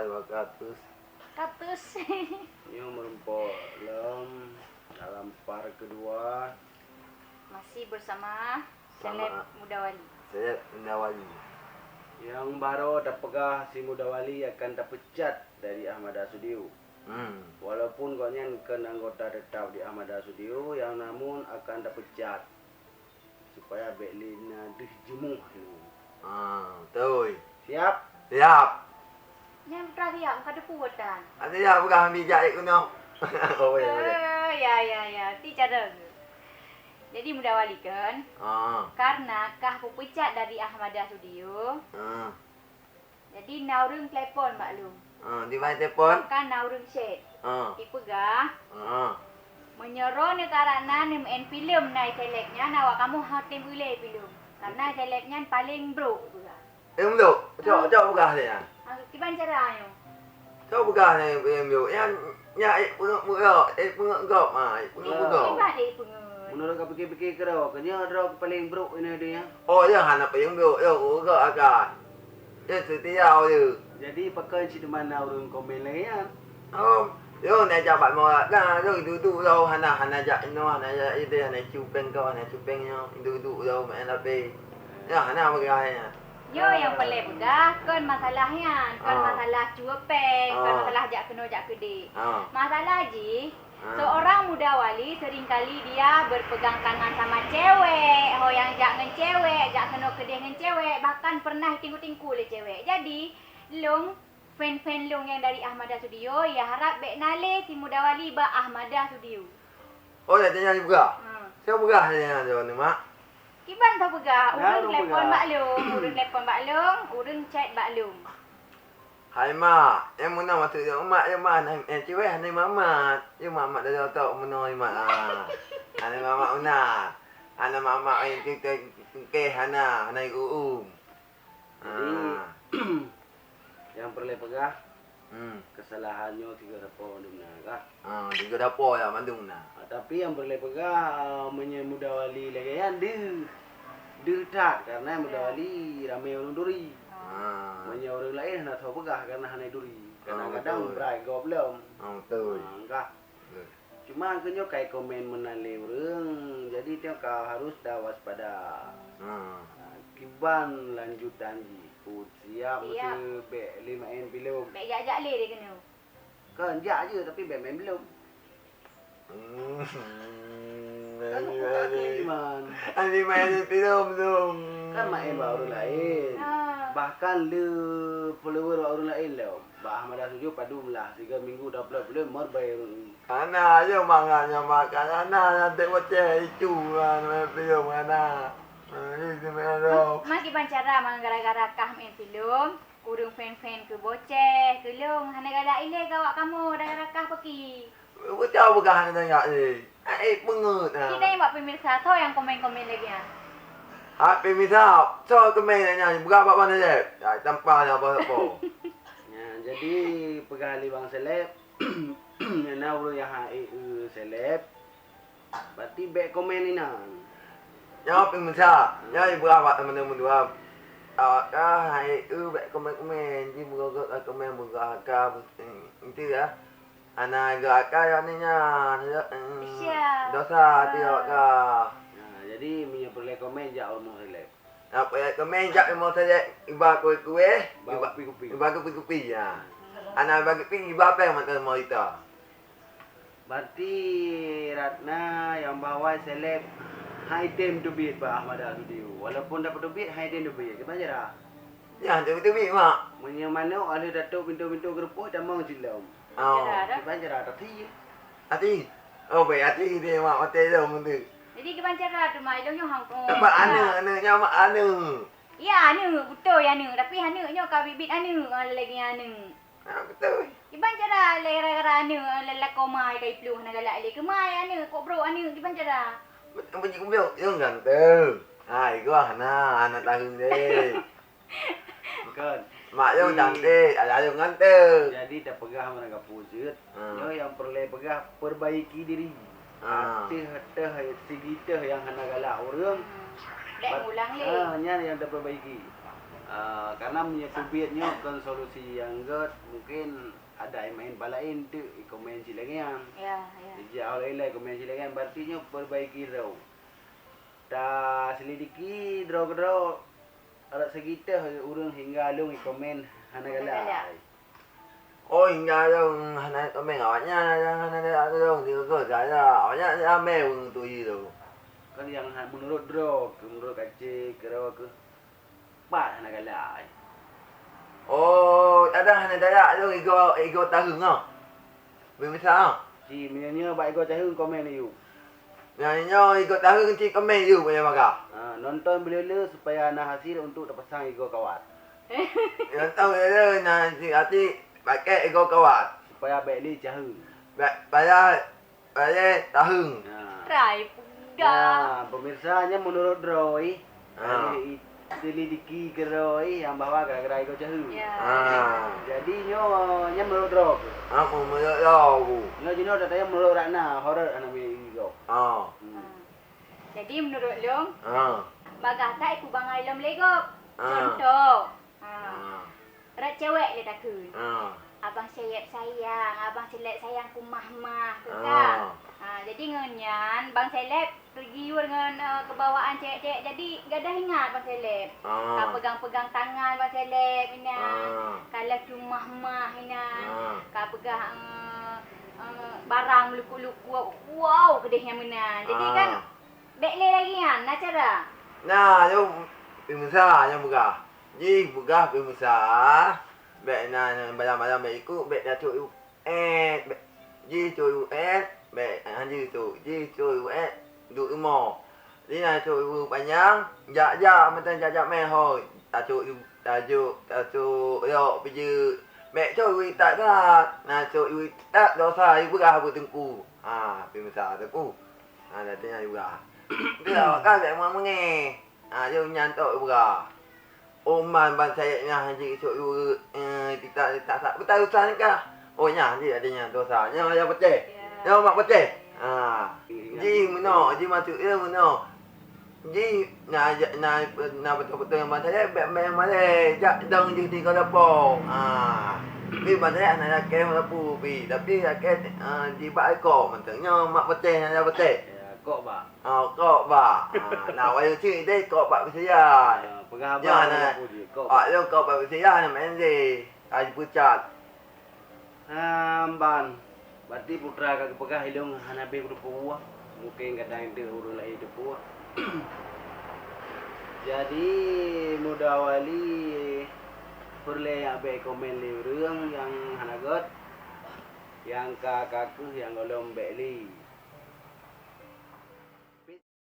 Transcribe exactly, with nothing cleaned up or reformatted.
Dua ratus. Ratus. Nyoe meurumpok lom dalam part kedua. Masih bersama Seleb Muda Wali. Seleb Muda Wali. Nyang barô tapeugah si Muda Wali akan tapecat dari Ahmada Studio. Hmm. Walaupun gobnyan kon anggota tetap di Ahmada Studio, nyang namun akan tapecat. Supaya bék lé na deuh jeumuh nyoe. Ah, beutôi. Siap? Siap. Nyan peurah siap, ka teupeue tan. Ada ya peugah ambi jak ék keunoe. Oh, boleh, boleh. Eh, ya, ya, ya. Ti cara. Jadi Muda Wali kan? Ah. Karena kah kupecat dari Ahmada Studio. Ah. Jadi na ureuëng telepon bak lôn. Ha, di mana telepon? Kan na ureuëng chat. Ha. Ipeugah, ha, meunyoe droeneuh karap na neumeu'en filem na i Seleb nyan, awak kamoe han tem ilée filem. Karena Seleb nyan paleng brok, ipeugah. Eh, brok? Cok, ha, cok peugah lé nyan. Ha, kiban cara nyoe? Cok peugah lé nyan brok. Nyan, nyan ék peungeuet brok, ék peungeuet gob, ha, ék peungeuet gob. Kiban ék peungeuet. Meunurot ka pike-pike keudroe, keu nyoe droe paleng brok inoe deh nyan. Oh, ya hana paleng brok, ya ureuëng gob akan. Nyan seutia ureuëng. Jadi, pakon cit teuma na ureuëng komen lagée nyan? Oh, yo, na jak bak molat na, yo, duek-duek lom, hana, hana jak inoe, hana jak ideh, hana cupeng kau, hana cupeng nyoe, duek-duek lom main H P. Ya, hana peugah nyan. Nyoe nyang paleng peugah, kon masalah nyan, kon, ah, masalah cupeng, kon, ah, masalah jak keunoe, jak keudeh. Ah. Masalah jih, ah, seorang Muda Wali seringkali dia berpegang tangan sama cewek, ho nyang jak ngon cewek, jak keunoe keudeh ngon cewek, bahkan pernah tingku-tingku lé cewek. Jadi, lôn, fan-fan lôn nyang dari Ahmada Studio, ya harap bék na lé si Muda Wali bak Ahmada Studio. Oh, ya, tanya juga. Hmm. Saya peugah nyan, Mak. Kiban teupeugah, ureuëng telepon bak lôn, ureuëng telepon bak lôn, ureuëng chat bak lôn. Hai mak, nyang meunan maksud lôn mak, nyang mak hana, nyang cewek hana mamat. Nyang mamat dari otak meunan mak. Ah. Hana mamat una. Hana mamat, eh, ke, ke, ke, hana, hana ium. Jadi, ah, nyang peureulée peugah, hmm, keusalahan nyoe tiga dapo mandum na kah? Ah, tiga dapo ya mandum na. Ah, tapi nyang peureulée peugah, ah, meunyoe Muda Wali lagée nyan deuh. Deuh that, karena Muda Wali ramé ureuëng turi. Ah. Meunyoe ureuëng laén hana tho peugah karena hana turi. Kadang-kadang brat gob lom. Ah, beutôi. Ah, kah? Beutôi. Cuma keu nyoe kai komen meunan lé ureuëng, jadi nyoe ka harus tawaspada. Ah. Ah, kiban lanjutan jih. Pun siap, siap. Meusti bék lé main filem. Bék jak-jak lé deh keunoe. Kan jak je, tapi bék main filem. Hmm. Kan buka keliman. Hana main filem tu. Kan main bak ureuëng laén. Ah. Bahkan le follower bak ureuëng laén lom. Bak Ahmada Studio padum lah, tiga minggu dah upload filem, meubai ureuëng. Hana, ayo mangat nyan makan. Hana, nyan tek boceh itu, ah, main filem hana. Ah, ini main filem. Mak kiban cara mang gara-gara kah main filem. Ureuëng fan-fan keu boceh, keu lôn, hana galak ilée keu awak kamoe, gara-gara kah peuki. Beutôi peugah hana tanyong lé. Hai peungeuet ha. Kita nyoe bak pemirsa, soe nyang komen-komen lagée nyan? Hai pemirsa, soe komen lagée nyan? Peugah bak Bang Seleb. Ya, tampa nya apa-apa. Ya, jadi peugah lé Bang Seleb, na ureuëng nyang hai, eh, Seleb. Berarti bék komen inan. Nyoe pemirsa, nyoe ibrah bak teman-teman dua. Awak ka hai eu bék komen-komen, ji meugogot ka komen beugah ka, enti ya. Hana geuaka ya ni nyan. Dosa hati awak ka. Nah, jadi meunyoe peureulée komen jak rumoh seleb. Apa ya, keumen jak imoe saja iba kueh-kueh, iba kupi-kupi. Iba kupi-kupi, ya. Hana iba kupi, iba péng mantong imoe ita. Berarti Ratna nyang bahwa seleb hai tem teubiet bak Ahmada Studio. Walaupun dapeuet teubiet, hai tem teubiet. Kiban cara? Ya, tem teubiet, mak. Meunyoe manok, ada datuk pintu-pintu geureupoh, tamong cilom. Oh. Kiban cara, tapi. Hati. Oh, baik hati dia, mak, mata ilong tu. Jadi kiban cara tu, mak, ilong nyoe hang, oh, mak, aneuk, aneuk nyoe, mak, aneuk. Ya, aneuk, beutôi aneuk. Tapi aneuk nyoe ka biet-biet aneuk, ah, lagée aneuk. Ah, beutôi. Kiban cara, gara-gara aneuk, ah, lalakée mai ka ipluh, hana galak lé keu mai aneuk, kok brok aneuk, kiban cara? Beutôi, beutôi, beutôi, yang ganteng. Hai, gua hana, hana tahu deh. Bukan. Mak ayong cantik, ayah ayong ganteng. Jadi tapeugah meunan ka peue jeuet. Ha. Nyoe nyang peureulée peugah, perbaiki diri. Ha. Ateueh-ateueh sigi teuh nyang hana galak ureuëng. Bèk ngulang lé. Ha, nyan nyang taperbaiki. Ah, karena meunyoe teubiet nyoe kon solusi nyang gét, mungkin ada main bak laén teuk ikomen cit lagée nyan. Ya, ya. Jadi, awai ilai komen cit lagée nyan, berarti nyoe perbaiki droe. Taselidiki droe keudroe, rot seugiteh ureuëng hingga lôn ikomen hana galak. Oh, hingga lôn hana komen awaknyan, hana galak lôn, tiga keu saya. Awaknyan ramé ureuëng tui tu. Kan nyang ha-, menurut droe, menurut Kacé, keudroe keuh. Pat hana galak. Oh, ada hana galak tu igo, igo taheueng ah. Pemirsa ah. Ci meunyoe bak igo taheueng komen yuk. Nyan nyoe igo taheueng ci komen yuk punya maka. Ha, nonton bilele supaya na hasil untuk tapasang igo kawat. Nonton bilele na hasil hati pakai igo kawat. Supaya baik li caheueng. Baik payah Raye taheueng. Nah. Rai peugah. Nah, pemirsa, nyan menurut droe. Ah. Dari selidiki keudroe nyang bahwa gara-gara igo caheueng. Ya. Ah. Jadi nyoe nyan menurut droe. Ah, menurut droe. Nyoe jinoe tata menurut Ratna, horor anak mi igo. Ah. Hmm. Jadi menurut lôn, ah, bagah that iku bangai lom legok. Ah. Contoh, ah. Ah. Rot cewek le takheun. Ah. Abang Sayep sayang, Abang Seleb sayang ku mah-mah tu kan. Ah. Ah, jadi ngon nyan Bang Seleb tergiur ngon, eh, kebawaan cewek-cewek. Jadi gadah ingat Bang Seleb. Ah. Ka pegang-pegang tangan Bang Seleb inan. Ah. Ka laju mah-mah inan. Ah. Ka peugah, eh, eh, barang luku-luku. Wow, keudeh nyan meunan. Jadi kan, ah, bék lé lagée nyan, na cara. Na, nyoe peumisa nyang peugah. Jih peugah peumisa, bék na nyang balang-balang bék ikot, bék tacok u ét, bék, jih cok u ét, bék hanjeuet cok, jih cok u ét, duek rumoh. Di na cok u panyang, jak-jak mantong jak-jak mé ho, tacok u, tacok, tacok yok pijeuet. Bék cok u itat that, na cok u itat dosa, i peugah bak teungku. Ha, peumisa teungku. Ha, dah tanya juga. Dia awak kan bék meungéh. Ha, jeuet nyan tok juga. Oman ban sayek nyan jeuet isok juga, eh, kita, kita tak betul usaha ni kah? Oh, nyan jeuet ada nyan dosa. Nyan yang putih. Ya. Nyan mak putih. Ha. Ji meunoe, ji maksud dia meunoe. Ji na, na, na betul-betul yang ban sayek, bék main malé. Jak dong ji di kau dapong. Ha. Pi ban sayek anak laki merapu pi. Tapi laki, ah, ji bak ekor mantong. Nyan mak putih, nyan yang putih. Ya, kok bak. Oh, kok bak. Ah, na wayang cit deh, kok bak beusian. Ah, peugah abang. Nyan na, aku je, kok bak. Ah, lôn kok bak beusian, main deh. Ai peucat. Ah, ban. Berarti putra ka geupeugah ilong hana beh kuteupeu. Mungkin kadang deuh ureueng laén teupeu. Jadi, muda wali peureulée abée komen lé ureueng nyang hana gét. Nyang ka, ka keuh nyang gohlom bék li.